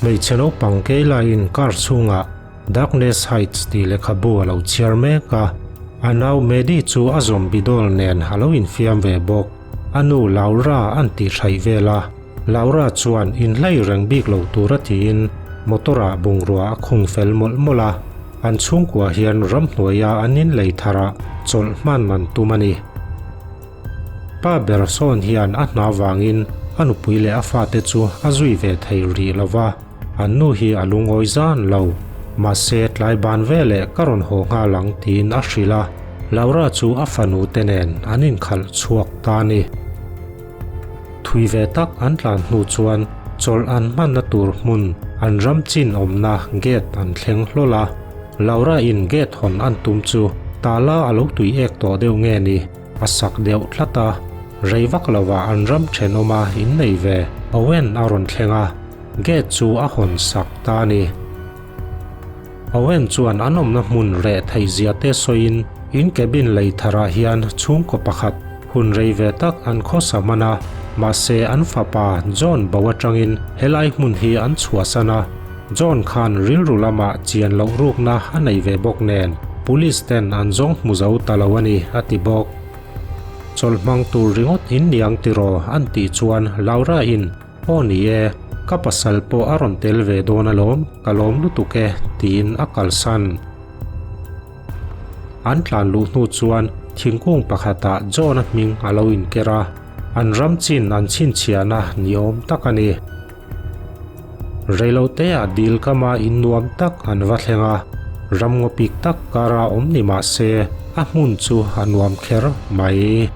Hmeichhe naupang Kayla-in car chhungah Darkness Heights tih lehkhabu a lo chhiar mek a. A nau Maddie chu a zombie doll nen a lo infiam ve bawk. A nu Laura an tihhraih vel a. Laura chuan inhlei reng bik lo tura tiin motor-ah bungrua a khung fel mawlh mawlh a. An chhungkua hian ramhnuaia an inlei tharah chawlh hman an tum a ni. Pa ber sawn hian a hna vangin a nupui leh a fate chu a zui ve thei rih lo va, an nu hi a lungawi zan lo. Mahse, tlai ban veleh ka rawn haw nghal ang tiin a hrilh a, Laura chu a fanu te nen an inkhalh chhuak ta a ni. Thui ve tak an tlan hnu chuan chawlh an hmanna tur hmun an ram chin awmna gate an thleng hlawl a. Laura in gate hawn an tum chu tala a lo tui ek tawh deuh nge ni a sak deuh tlat a. Rei vak lovah an ram thenawma innei ve Owen a rawn thleng a, gate chu a hawn sak ta a ni. Owen chuan an awmna hmun reh theih zia te sawiin in cabin lei tharah hian chhungkaw pakhat hun rei ve tak an khawsa hman a, mahse an fapa John bo atangin helai hmun hi an chhuahsan a, John khan rilru lamah chian loh rukna a nei ve bawk nen police ten an zawng hmu zo ta lo a ni a ti bawk. Chawlh hmang tur ringawt in niang tiraw an tih chuan Laura in Aw ni e, ka pasal pawh a rawn tel ve dawn alawm, ka lawm lutuk e, tiin a kalsan. An tlan luh hnu chuan thingkung pakhatah John-a hming a lo inker a, an ram chin an chhinchhiahna ni awm tak a ni. Reiloteah dil kama in nuam tak an va thleng a, ramngaw pik tak kara awm ni mah se a hmun chu a nuam kher mai.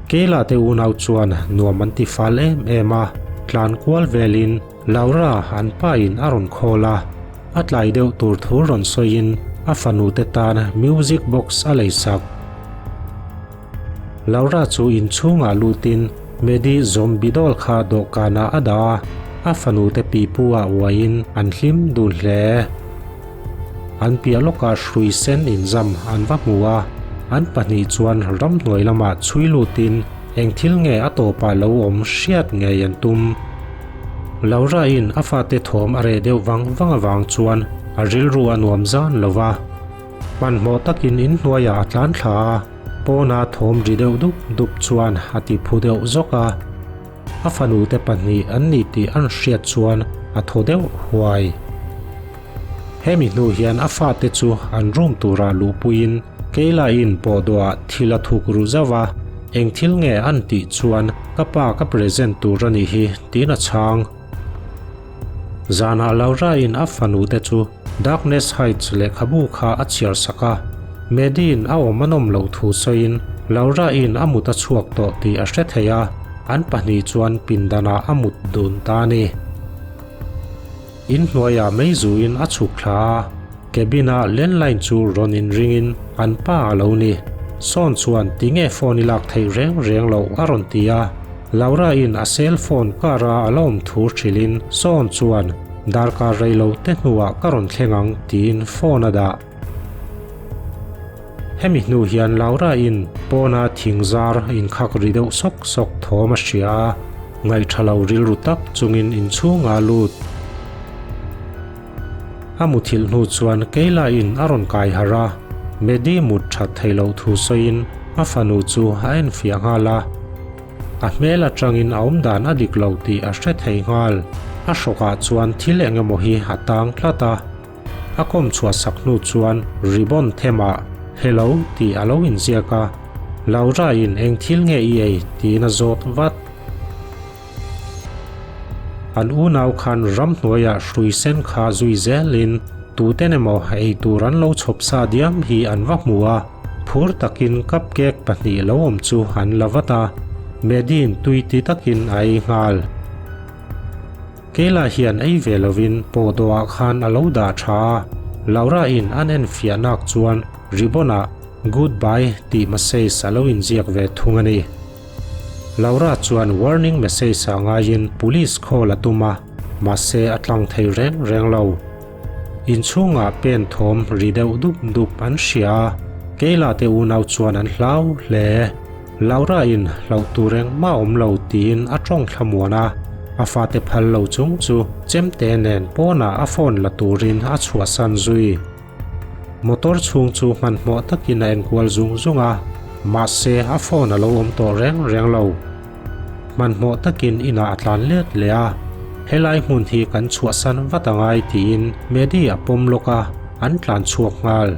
Kayla te unau chuan nuam an ti fal em em a, tlan kual velin Laura an pa in a rawn call a, a tlai deuh tur thu rawn sawiin a fanu te tan music box a lei sak. Laura chu inchhungah lutin Maddie zombie doll kha dawhkanah a dah a, a fanu te pipu ah uaiin an hlim dun hle. An piah lawkah hrui sen inzam an va hmu a, an pahnih chuan ramhnuai lamah chhui lutin eng thil nge a tawpah lo awm hriat ngei an tum. Laura-in a fate thawm a reh deuh vang vang avang chuan a rilru a nuam zan lo va. Hmanhmawh takin inhnuaiah a tlan thla a, pawna thawm ri deuh dup dup chuan a ti phu deuh zawk a. A fanute pahnih an ni tih an hriat chuan a thaw deuh huai. Hemi hnu hian a fate chu an room turah luhpuiin Kayla-in pawhdawhah thil a thuk ru zauh a, eng thil nge an tih chuan ka pa ka present tur a nih hi tiin a chhang. Zanah Laura-in a fanute chu Darkness Heights lehkhabu kha a chhiar sak a, Maddie-in a awm a nawm loh thu sawiin Laura-in a mut a chhuak tawh tih a hre thei a, an pahnih chuan pindanah a mut dun ta a ni. In hnuaiah mei zuin a chhuk thla a, cabin-a landline chu rawn inringin an pa a lo ni. Sawn chuan tinge phone i lak theih reng reng loh a rawn ti a, Laura-in a cell phone car-a a la awm thu hrilhin Sawn chuan darkar rei lo te hnuah ka rawn thleng ang tiin phone a dah. Hemi hnu hian Laura-in pawna thing zar inkhak ri deuh sawk sawk thawm a hria a, ngaihṭha lo rilru tak chungin inchhungah a lut. A muthilh hnu chuan Kayla-in a rawn kai harh a, Maddie mut ṭhat theih loh thu sawiin a fanu chu a enfiah nghal a. A hmel aṭangin a awmdan a dik lo tih a hre thei nghal. A hrawkah chuan thil eng emaw hi a tang tlat a. A kawm chhuah sak hnu chuan ribbon themah Hello tih a lo inziak a, Laura-in eng thil nge i ei tiin a zawt vat. An unau khan ramhnuaiah hrui sen kha zui zelin tuten emaw ei tur an lo chhawp sa diam hi an va hmu a, phur takin cupcake pahnih lo awm chu an la vat a, Maddie-in tui ti takin a ei nghal. Keilah hian ei ve lovin pawhdawhah khan a lo dah tha a, Laura-in an enfiah nak chuan ribbon-ah Goodbye tih message a lo inziak ve thung a ni. Laura chuan warning message-ah ngaiin police call a tum a, mahse a tlang thei reng reng lo. Inchhungah pen thawm ri deuh dup dup an hria a, Keilah te unau chuan an hlau hle. Laura-in hlauh tur engmah awm lo tiin a tawng thlamuan a. A fate phal lo chung chu chemte nen pawnah a phone la turin a chhuahsan zui. Motor chhung chu hmanhmawh takin a enkual zung zung a, mahse a phone a lo awm tawh reng reng lo. Hmanhmawh takin inah a tlan let leh a, helai hmun hi kan chhuahsan vat a ngai tiin Medi a pawm lawk a, an tlan chhuak nghal.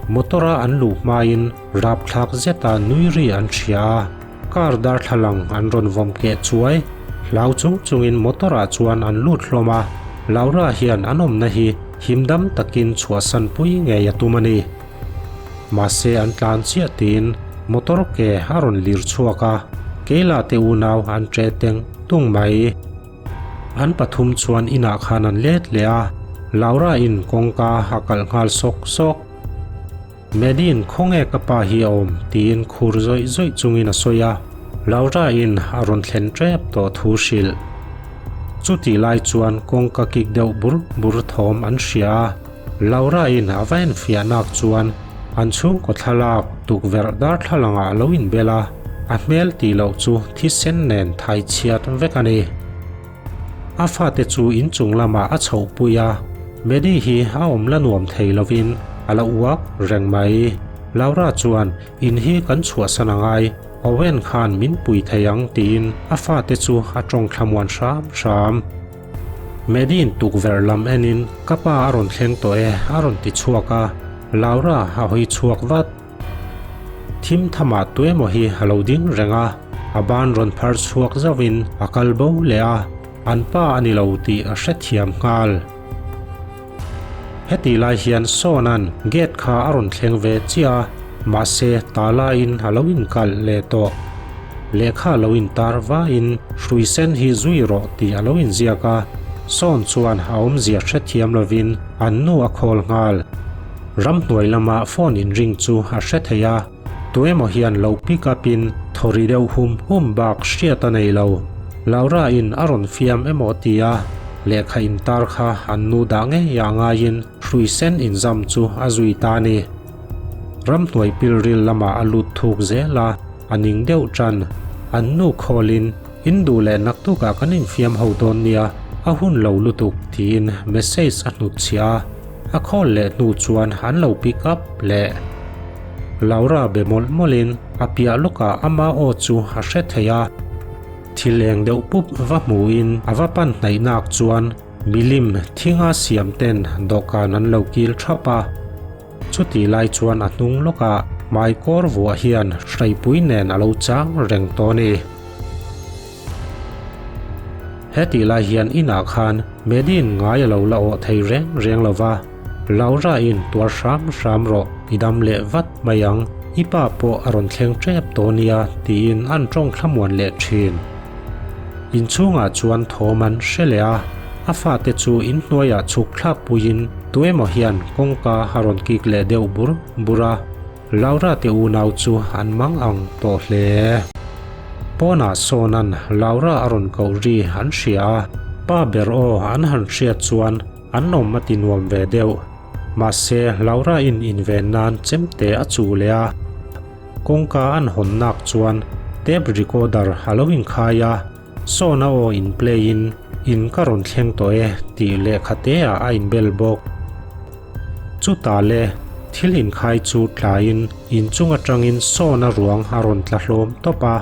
Motor a an luh hmain rapthlak zeta nui ri an hria a, car darthlalang an rawn vawm keh chuai. Hlau chung chungin motor ah chuan an lut hlawm a, Laura hian an awmna hi himdam takin chhuahsan pui ngei a tum a ni. Mahse an tlan chiah tiin motor ke a rawn lir chhuak a, Keila te unau an ṭe teng tung mai. An pathum chuan inah khan an let leh a, Laura in kawngka a kalh nghal sawk sawk. Maddie-in khawnge ka pa hi a awm tiin khur zawih zawih chungin a sawi a, Laura in a rawn thlen ṭep tawh thu hrilh. Chutih lai chuan kawngka kik deuh bur bur thawm an hria a, Laura in a va enfiah nak chuan an chhungkaw thlalak tukverh darthlalang ah lo inbel a, a hmel tih loh chu thisen nen thai chhiat vek a ni. A fate chu inchung lamah a chhoh pui a, Maddie hi a awm la nuam thei lovin a la uak reng mai. Laura chuan in hi kan chhuahsan a ngai, Owen khan min pui thei ang tiin a fate chu a tawng thlamuan hram hram. Maddie-in tukverh lam enin ka pa a rawn thleng tawh e a rawn ti chhuak a, Laura a hawi chhuak vat. Thim thamah tuemaw hi a lo ding reng a, a ban rawn phar chhuak zauhin a kal bo leh a, an pa a ni lo tih a hrethiam nghal. Heti lai hian Sawna'n gate kha a rawn thleng ve chiah a, mahse talaiin a lo inkalh leh tawh. Lehkha lo intar vain hrui sen hi zui rawh tih a lo inziak a, Sawn chuan a awmzia hrethiam lovin an nu a khawl nghal. Ramhnuai lama phone inring chu a hre thei a, tuemaw hian lo pick up in thaw ri deuh hum hum bak hriat a nei lo. Laura in a rawn fiam emaw ti a, lehkha intar kha an nu dah ngei ah ngaiin hrui sen inzam chu a zui ta a ni. Ramhnuai pilril lamah a lut thuk zel a, a ning deuh tan. An nu khawlin in duh leh naktukah kan infiam ho dawn nia, a hun lo lutuk tiin message a hnutchhiah a. A call leh hnu chuan an lo pick up leh. Laura be mawlh mawlhin a piah lawkah ama aw chu a hre thei a. Thil eng deuh pup va hmuhin a va pan hnaih nak chuan milim thinga siam ten dawhkan an lo kil thap a. Chutih lai chuan a hnung lawkah hmaikawr vuah hian hreipui nen a lo chang reng tawh a ni. Hetih lai hian inah khan Maddie-in ngai a lo la awh thei reng reng lo va, Laura-in tuar hram hram rawh, i dam leh vat mai ang, i pa pawh a rawn thleng tep tawh nia tiin an tawng thlamuan leh thin. Inchhungah chuan thawm an hre leh a, a fate chu inhnuaiah chhuk thlak puiin tuemaw hian kawngka a rawn kik leh deuh bur bur a. Laura te unau chu an mang ang tawh hle. Pawnah sawnan Laura a rawn koh ri an hria a, pa ber aw an han hriat chuan an awm a ti nuam ve deuh. Mahse Laura in inven nan chemte a chuh leh a, kawngka an hawn nak chuan tape recorder a lo inkhai a, Sawna aw in play in in ka rawn thleng tawh e tih lehkha te ah a inbel bawk. Chutah le thil inkhai chu tlaiin inchung atangin Sawna ruang a rawn tla hlawm tawp a,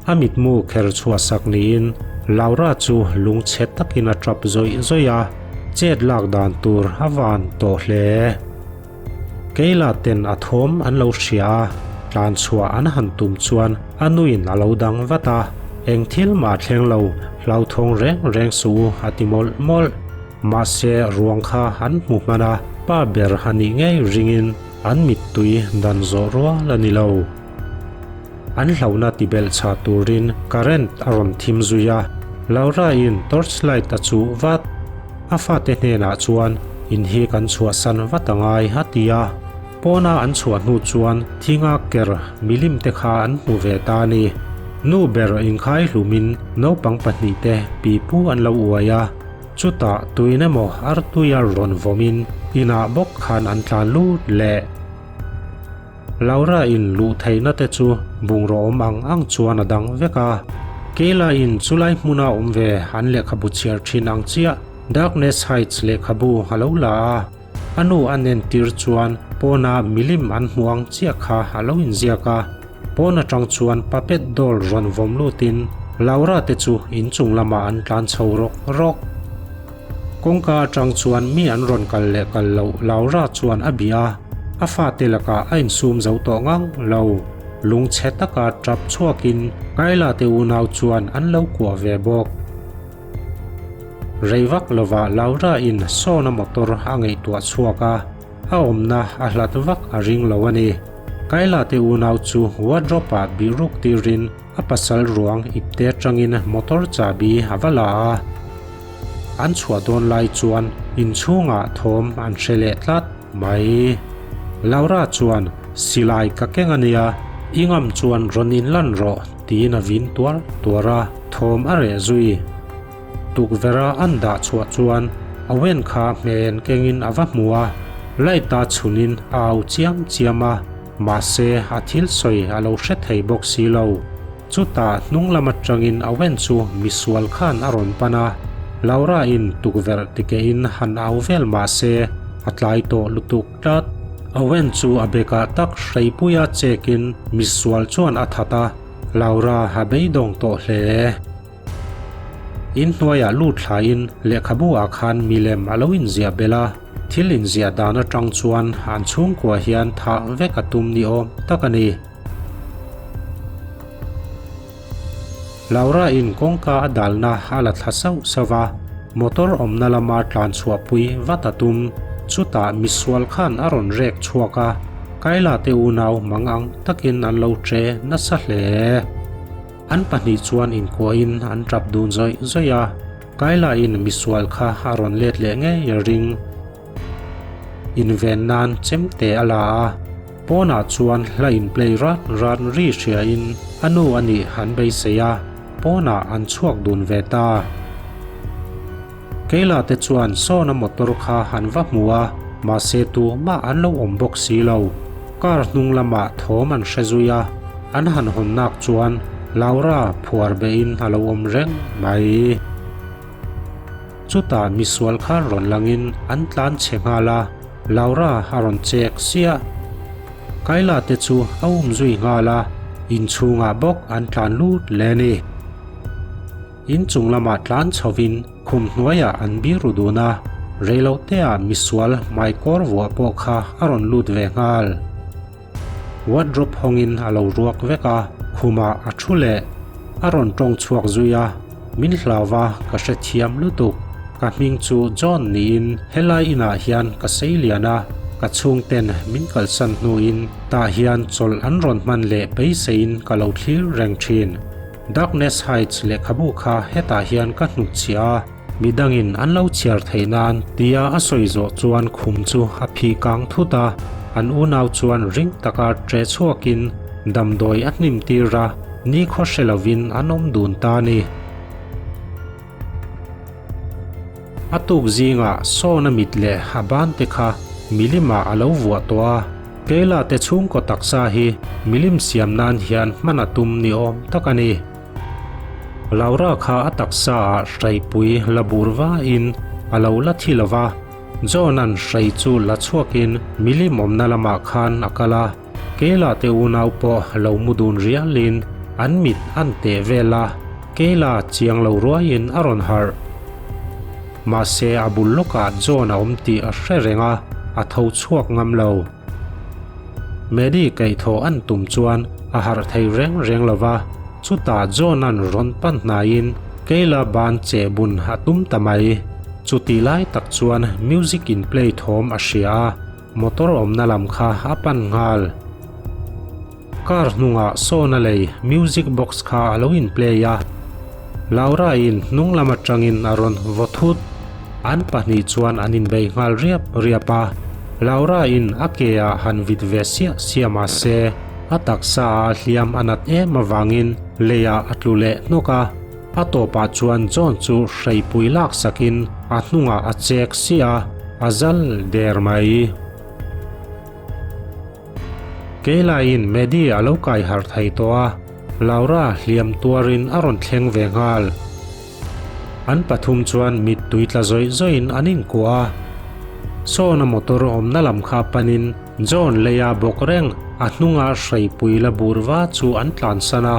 a mitmu kher chhuah sak niin Laura chu lungchhe takin a tap zawih zawih a, chet lak dan tur a van tawh hle. Keila ten a thawm an lo hria a, tlan chhuah an han tum chuan a nuin a lo dang vat a, Eng thil mah thleng lo, hlauthawng reng reng suh u a ti mawlh mawlh. Mahse ruang kha an hmu hman a, pa ber a nih ngei ringin an mittui dan zawh rual a ni lo. An hlauhna ti belh chhah turin current a rawn thim zui a, Laura-in torchlight a chuh vat. A fate hnenah chuan in hi kan chhuahsan vat a ngai a ti a, pawna an chhuah hnu chuan thinga ker milim te kha an hmu ve ta a ni. Nu ber inkhai hlumin naupang pahnihte pipu an lo uai a, chutah tuin emaw artuia rawn vawmin inah bawk khan an tlan lut leh. Laura in luh theihna te chu bungraw awm ang ang chuan a dang vek a. Kayla in chulai hmuna awm ve an lehkhabu chhiar thin ang chiah Darkness Heights lehkhabu a lo la a. A nu an entir chuan pawna milim an hmu ang chiah kha a lo inziak a. Pawn atang chuan puppet doll rawn vawm lutin Laura te chu inchung lamah an tlan chho rawk rawk. Kawngka atang chuan mi an rawn kal leh kal loh Laura chuan a bia a, a fate lakah a insum zo tawh ngang lo. Lungchhe taka tap chhuakin Kayla te unau chuan an lo kuah ve bawk. Rei vak lovah Laura in sawn a motor a ngaihtuah chhuak a, a awmna a hlat vak a ring lo a ni. Kayla te unau chu wardrobe ah bihruk tirin A pasal ruang ipte atangin motor chahbi a va la a, an chhuah dawn lai chuan inchhungah thawm an hre leh tlat mai. Laura chuan, Silai ka keng a nia, i ngam chuan rawn inlan rawh tiin a vin tuar tuar a, thawm a reh zui. Tukverha an dah chhuah chuan Owen kha hmeichhe kengin a va hmu a, light a chhunin a au chiam chiam a. Mahse, a thil sawi a lo hre thei bawk si lo. Chutah hnung lam atangin Owen chu misual khan a rawn pan a, Laura-in tukverh tikehin han au vel mah se, a tlai tawh lutuk tlat. Owen chu a bekah tak hreipuia chekin misual chuan a that a, Laura a beidawng tawh hle. In hnuaiah lut thlaiin lehkhabu ah khan milem a lo inziah belh a, thil inziah dan atang chuan an chhungkua hian thah vek a tum ni awm tak a ni. Laura in kawngka a dalna a la thla sauh sauh va, motor awmna lama tlan chhuahpui vat a tum. Chutah misual khan a rawn rek chhuak a, Kayla te unau mang ang takin an lo che nasa hle. An pahnih chuan inkuahin an tap dun zawih zawih a, Kayla-in misual kha a rawn let leh ngei a ring. Inven nan chemte a la a, pawnah chuan hla in play rat rat ri hriain a nu a nih an beisei a, pawnah an chhuak dun ve ta. Kayla te chuan sawn a motor kha an va hmu a, mahse tumah an lo awm bawk si lo. Car hnung lamah thawm an hre zui a, an han hawn nak chuan Laura phuar behin a lo awm reng mai. Chutah misual kha rawn langin an tlan chhe nghal a, Laura a rawn chek siah. Kayla te chu a um zui nghal a, inchhungah bawk an tlan lut leh a ni. In chung lamah tlan chhovin khum hnuaiah an bir ru dun a, reiloteah misual hmaikawr vuah pawh kha a rawn lut ve nghal. Wardrobe hawngin a lo ruak vek a, khumah a thu leh. A rawn tawng chhuak zui a, Min hlau va, ka hrethiam lutuk. Ka hming chu John niin helai inah hian ka sei lian a, ka chhungten min kalsan hnuin tah hian chawlh an rawn hman leh beiseiin ka lo thlir reng thin. Darkness Heights lehkhabu kha hetah hian ka hnutchhiah a, midangin an lo chhiar theih nan tia a sawi zawh chuan khum chu a phih kang thut a, an unau chuan ring taka ṭe chhuakin damdawi a hnim tir a, nikhaw hre lovin an awm dun ta a ni. A tuk zingah sawn a mit leh a ban te kha milimah a lo vuah tawh a, Kayla te chhungkaw taksa hi milim siam nan hian hman a tum ni awm tak a ni. Laura kha a taksa ah hreipui la bur vain a lo la thi lo va, John-a'n hrei chu la chhuakin milim awmna lamah khan a kal a, Kayla te unau pawh lo mu dun rialin an mit an teh vel a, Kayla chiang lo ruaiin a rawn harh. Mahse a bul lawkah John a awm tih a hre reng a, a tho chhuak ngam lo. Maddie kaihthawh an tum chuan a harh thei reng reng lo va, chutah John-a'n rawn pan hnaiin Kayla ban cheh bun a tum ta mai. Chutih lai tak chuan music in play thawm a hria a. Motor awmna lam kha a pan nghal. Car hnungah sawn a lei music box kha a lo in play a. Laura in hnung lam atangin a rawn vaw thut. An pahnih chuan an inbei nghal riap riap a. Laura in a ke ah han vit ve siah siah mah se a taksa ah hliam a nat em avangin lei ah a tlu leh hnawk a. A tawpah chuan John chu hreipui lak sakin a hnungah a chek siah a, a zal der mai. Keilaiin Maddie a lo kai harh thei tawh a, Laura hliam tuarin a rawn thleng ve nghal. An pathum chuan mittui tla zawih zawihin an inkuah a. Sawn-a motor awmna lam kha panin John leia bawk reng a hnunga hreipui la bur va chu an tlansan a.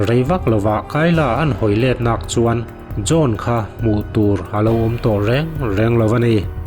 Rei vak lovah Kayla an hawi let nak chuan John kha hmuh tur a lo awm tawh reng reng lo a ni.